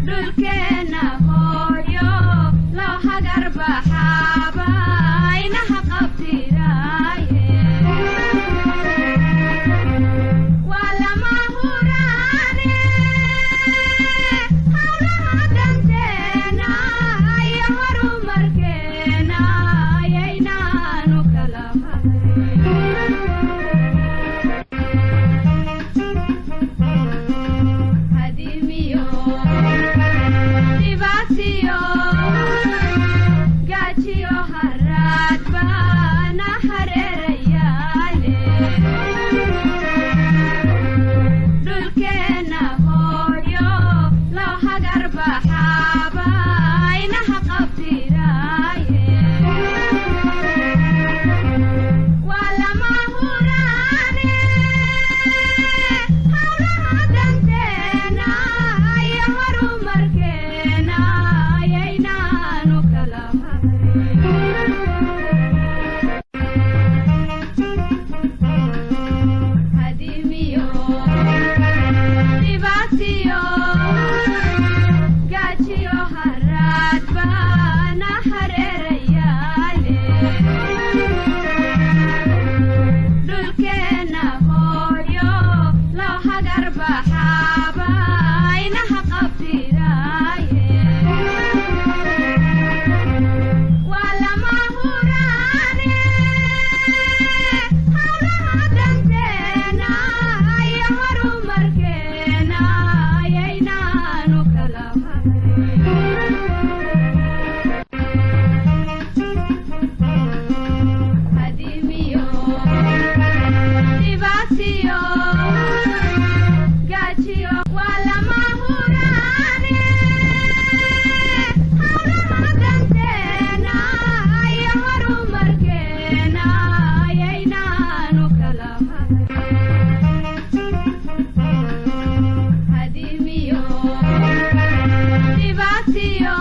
Dhulkeena hooyo loo hagar baxaaba inaha qabtiraaye. Waa lama huraane hawlaha danteena iyo horumarkeena yaynaanu kala harin. Hadimiyo dhibaatiyo gaajiyo haraad baana hareerayaale. Dhulkeena hooyo loo hagar baxaaba inaha qabtiraaye. Waa lama huraane hawlaha danteena iyo horumarkeena yaynaanu kala harin. Hadimiyo dhibaatiyo gaajiyo haraad baana hareerayaale. Dhulkeena hooyo loo hagar baxaaba inaha qabtiraaye. Waa lama huraane hawlaha danteena iyo horumarkeena yaynaanu kala harin. Hadimiyo dhibaatiyo gaajiyo waa lama huraane hawlaha danteena iyo horumarkeena yaynaanu kala harin. Hadimiyo dhibaatiyo